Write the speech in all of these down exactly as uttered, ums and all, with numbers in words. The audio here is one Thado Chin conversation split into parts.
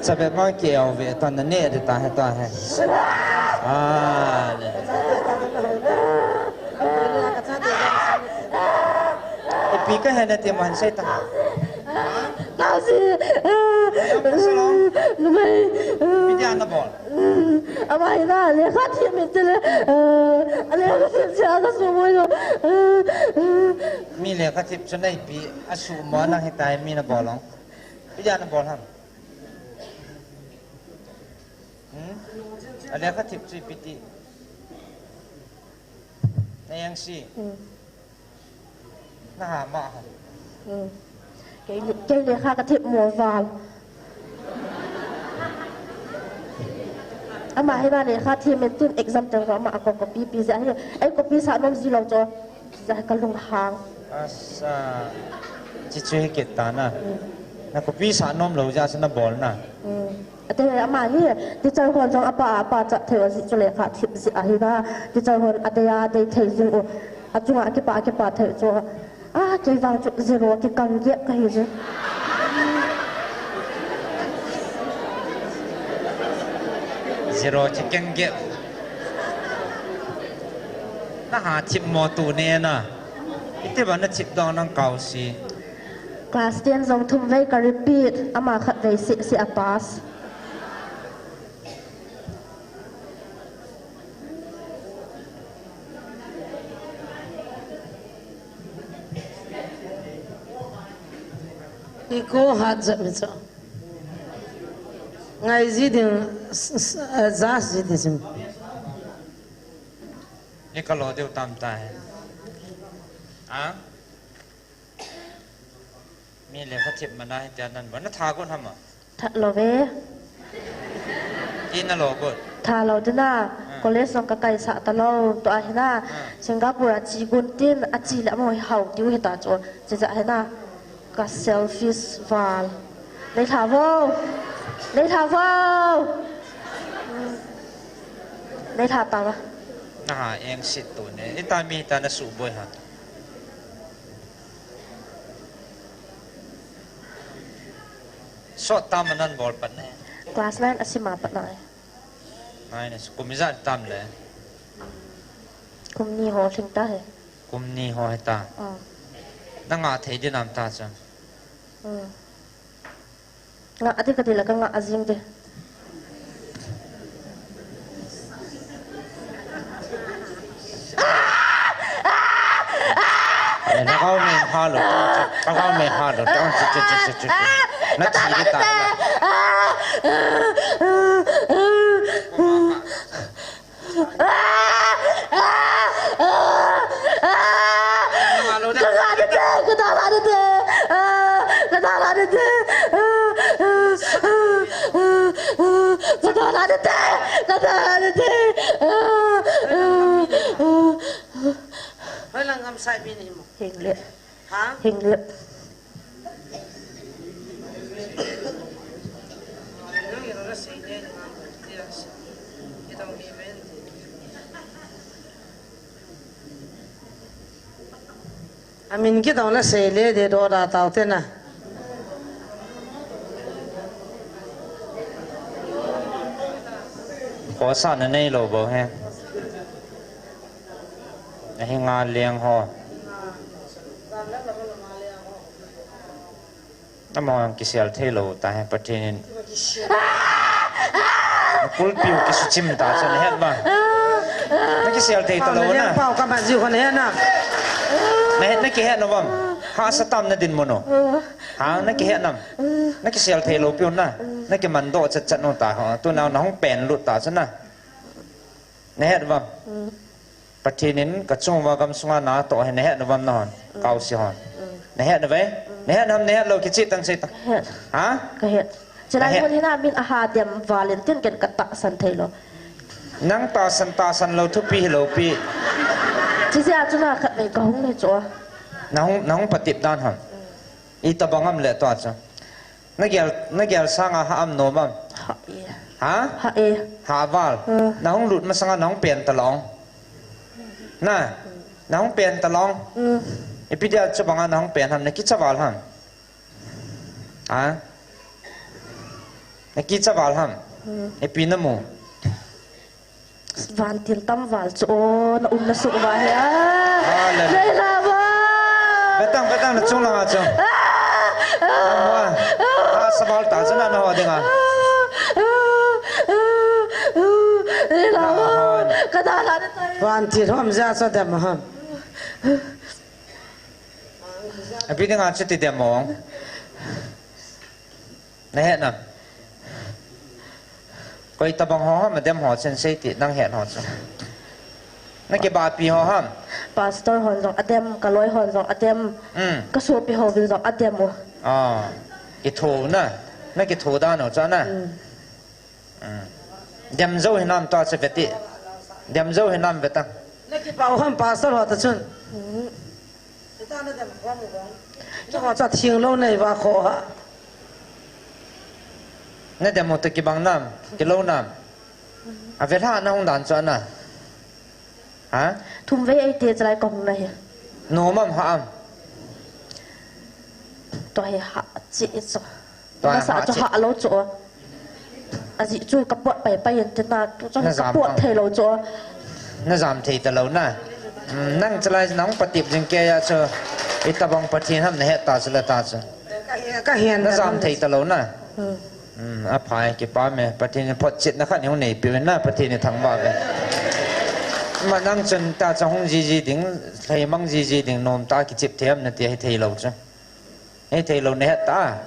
Chabe ma ki au ve ta na ne de ta he ta he. Ah, le. Ipi ka he na ti man sei ta. Tao si. Numei. Ipi dia na bol. Ama hi na lekha thiem in tile. A lekha thiem sia ka su mo lo. Mi lekha thiem chu na ipi a su mo nang hi ta mi na bol long. Ipi dia na bol ham. Hmm? A lekha thiem chu ipi ti. Na yang si. Hmm. Na ha ma ha. Hmm. Kei, kei lekha ka thiem mo val. Ama hi na lekha thiem in tin exam teng ko ama a ko copy pi ja hi. Ei copy sa nom ji lo cho. Jeh ka lunghang. Asa. Chi chu hi kit ta na. Mm. Na copy sa nom lo jeh a chu na bol na. Mm. Ate ama hi, teacher hon jong apa, apa cha thei u jeh chu lekha thiem jeh ahi na. Teacher hon adei a, adei thei jing u. Achunga akipa, akipa thei u chu. A, kei vang chu zero kikang gep kahi jing. Zero kikang gep. Na ha thiem mo tu ne na. Iti ba na thiem dong nang kau si. Class ten jong thum vei ka repeat. Ama khat vei si, si a pass. Iko hat jat mi cho. Ngai ji ding, s-, s-, eh, jas ji ding sim. Ni ka lo deu tam ta he. A? Mi lekha thiem mana hi tia nan ba na tha gon ham a? Tha lo ve. Ti na lo gon. Tha lo dina. Ah. College jong ka kai sa ta lo. Tua hi na. Ah. Singapore a chi gon tin a chi le mo hi hau tiu hi ta chu. Chi ja hi na. Ka selfish val. Nei tha vo. Nei tha vo. Nei tha ta va. Na ha eng sit tu ne. Ita mi ta na su boi ha. Sot tam a nan bol pat ne. Class nine a sima pat na e. Nine a si kum ijat tam le. Kum ni ho lhing ta he. Kum ni ho he ta. Ah. Na nga thei di nam ta chun. Hmm. Nga ati ka ti la ka nga a jing de. Eh, na kau me ha lo, ka kau me ha lo, tang chi chi chi chi chi. Na chi di ta la. Hoi lang ngam sai mi ni mo. Hing le. Ha? Hing le. Amin kidong la sei le de do da tau te na. Khosa na nei lo bo he. Na hi nga leng ho. Amahon kisel thei lo ta he Pathen in. Kulpiu kisuchim ta chu na het ba. Na kisel thei ta lo na. Pau ka ma jiu khan he na. Na het na kihet no bam. Hahsa tam na dinmun u. Ha na kihet nam. Na kisel thei lo piu na. Na kiman doh chat chat no ta ho. Tu na na hung pen lut ta chu na. Na het bam. Pathen in ka chung uva gam sunga na toh hi na het na vam na hon, mm, kau si hon. Mm. Na het na ve? Mm. Na het nam, na het lo kichih tan sei ta. Het. Ha? Ka het. Chilai mun hi na min a ha dem valentine ken ka tahsan thei lo. Nang tahsan, tahsan lo thupi hi lo pi. Chi sia chu na khat nei ka hung nei chu. Na hung, na hung patip dan ham. Mm. I tabang am le to a chu. Na gel, na gel sanga ha am nom am? Ha e. Ha? Ha e. Ha val. Hmm. Na hung lut masanga na hung pen ta long. Na, na hung pen ta long. Hmm. Ipi dia chu banga na hung pen ham, na kicha val ham. Ha? Nakicha val ham? Hmm. Ipi namu? Vantil tam val chu o, na um na suk va hi a. Ah, le, le. Nei la va. Betang, betang, na chung langa chu. Ah, ah, ah, ah, sa val ta chu na, na ho dinga. Ah, ah, ah, ah, nei la va. Na ho. Ka da la na tai. Vantil hom ja sa dem ham. Abi dinga chu ti dem mong. Na het nam? Koi tabang ho ham, adem ho chen sei ti, nang het ho chu. Na kibahpi ho ham? Pastor hon jong adem, ka loi hon jong adem. Mm. Ka sopi ho vin jong adem u. Ah, kitho na. Na kitho dan u chu na. Mm. Mm. Dem jou hinam tua chu veti. Dem jou hinam vetang. Na kibah u ham pastor ho ta chun. Mm. Ita na dem khom u bang. Ita ho cha thing lou nei va kho ha. Na dem u ta kibang nam, kilou nam. A ve hla na hung dan chu na. Ha? Thum vei ei te chalai ka hung na hi. No mam ha am. Tua hi ha chi chu. Tua nasa ha chu chi. Ha lou chu. Ajeh chu ka pot pai pai in tina tu chu na ka jam pot thang. Thei lou chu. Na jam thei ta lou na. Mm, nang chalai nang patip jing kei a chu. Itabang Pathen ham na het ta chu la ta chu. Ka hi, ka hian na jam thei ta lou na. Hmm. Hmm, a phai, kipah e. Pathen in photchetna khat nei peh u na, Pathen in thangvah uve. Ama nang chun ta chang hung jiji ding, lheimang jiji ding, nom ta kichep thei am nati hithei lou chu. Hithei lou na het ta.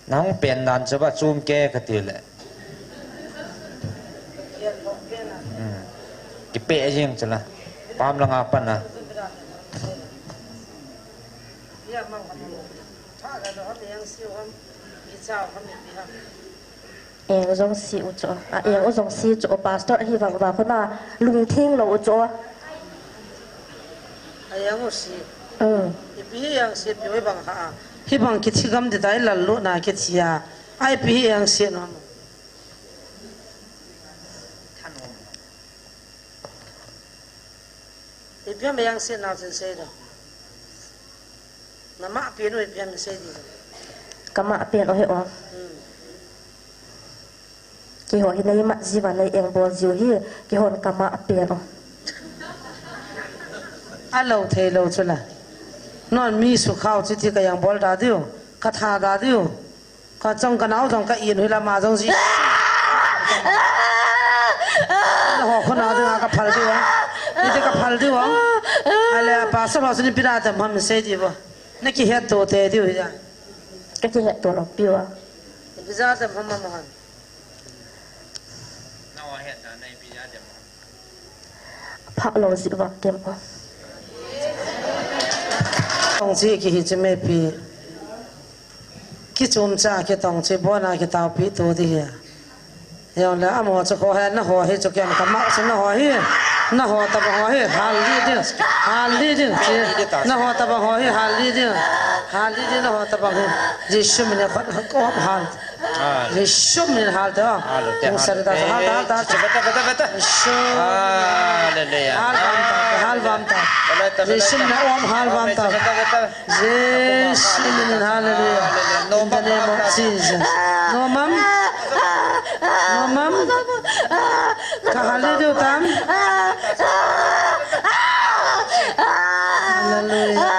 Na hung pen dan chu ba chom kei kati le. Hmm. Kipeh jing chu la. Pam langa pan a. Eng jong si u chu. A, eng u jong si chu. Pastor hi vang va khuna lungthim lou u chu. A eng u si. Hmm. Ipi hi eng si pi hoi bang ha. Hi bang kithi gam di dai lal lu na kithi a. Ai pi hi eng si no. Ipi ham eng si na chen sei do. Na mah pen u ipi ham sei di. Ka mah pen u hi o. Hmm. Keiho hi nei mah jiu va nei eng bol jiu hi, keihon ka mah pen u. A lou thei lou chu la. Non mi sukhao chu ti ka eng bol da diu, ka tha da diu. Ka chang ka nao jong ka in hui lama jong ji. Na ho khona dinga ka phal diu a. Iti ka phal diu a. Ale a pastor ho suni pira ta man sei diu a. Na kihet to te diu ya. Ka kihet to lo piu a. Ipi ja ta man man. Na ho het na na ipi ja ta man. Phah lou jeh vang tem o. Tong chi kihi chi mepi. Kichom cha kitong chi bona kitaopi to di hi. Jong le amo chu kho he na ho hi chu kem ka mah chu na ho hi. Na ho ta ba ho hi hal li ding. Hal li ding chi. Na ho ta ba ho hi hal li ding. Hal li ding na ho ta ba hi. Jesu min a khat ko hal. Ah. Jesu min hal ta. Hal ta, hal ta. Hal ta, hal ta. Jesu. Hallelujah. Hal vam ta, hal vam ta. Jesu min om hal vam ta. Jesu min hallelujah. In the name of Jesus. No mam. No mam. Ka hallelujah tam. Hallelujah.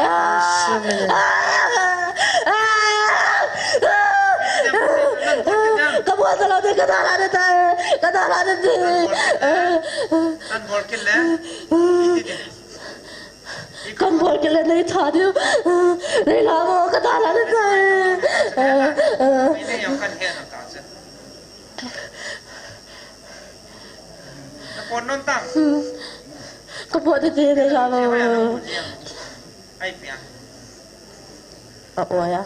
Jesu min. Ka bol ta lou ding, ka da la ding tai, ka da la ding tai. Kan bol kit le. Kan bol kit le nei tha diu. Nei la mo, ka da la ding tai. Nei nei kan he na ta che. Na pon non tang. Ka pon de de nei la mo. Ai pia. A, oya.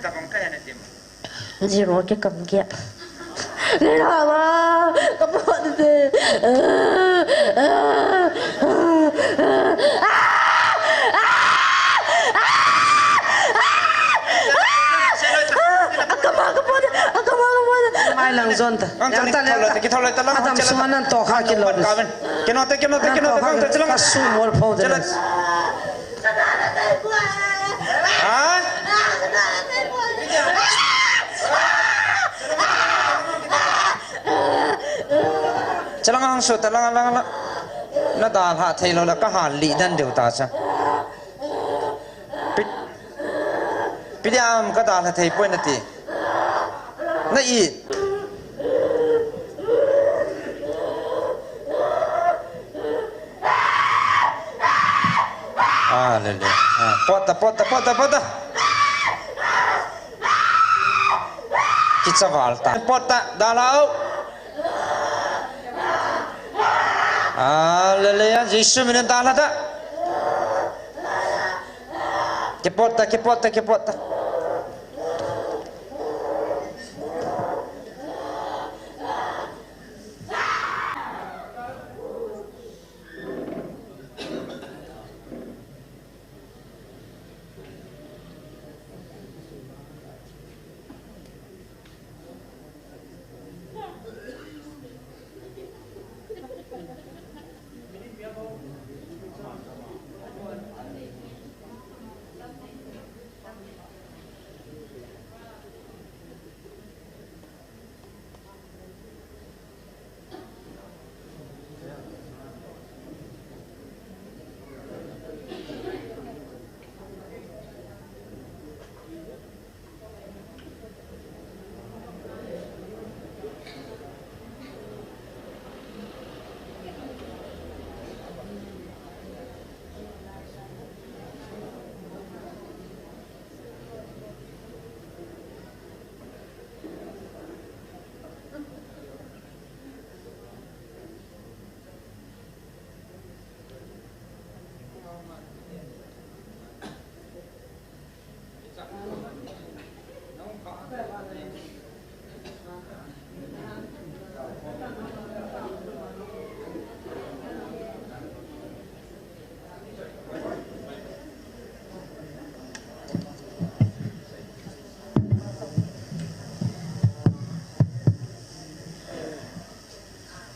Tabang kaya na tim. Zero ke kam ke. Ngai la ma, ka po de. Akama ka po de, akama ka po de. Mai lang zon ta. Ang tali, kithau loi ta, kithau loi ta lang. Adam sunga nan to kha kilo. Kino te, kino te, kino te, kong te, chilang. Ka su mol pho de. Ha? Chalang ang su, talang, lang, lang. Na dalha thei lou la, ka hal li dan deu ta cha. Pi-, pidiam ka dalha thei poi na ti. Na i. Ah, le, le. Ah, pota, pota, pota, pota. Kicha val ta. Pota, dalha o. Ah, le, le, ya. Jesu min in dalha ta. Kipota, kipota, kipota.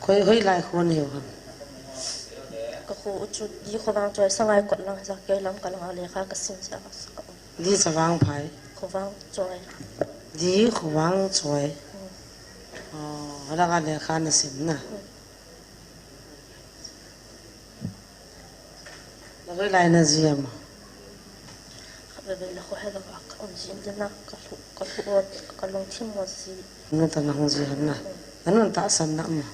Khoi, hoi lai khon hiu ham? Ka khu u chu di khovang choi sangai kot lang ja ke lam ka lang a lekha ka sim ja ka um. Di Chavang Phai. Khovang choi. Di Khovang Choi. Hmm. Oh, hala ka lekha na sim na. Hmm. Na hoi lai na ji am? Kha ve ve le kho he la ka um ji de na ka lu, ka lu o, ka lungthim o ji. Na ta na hung ji han na. Hmm. Na nun tahsan na ma.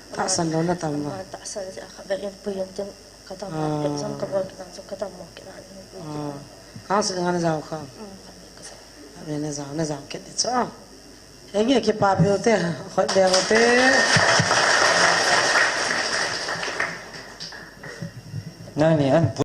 Tahsan lou na tam ma. Ma tahsan ji a kha ve in pui in tin ka tam ma. Ah. Exam ka bol ki na chu ka tam mo ki na ni. Ah. Council nga na jao kha. Hmm, ka ve ka sa. Ka ve na jao, na jao kit di chu. Henge kipa pe u te, khoi beng u te. Nang ni an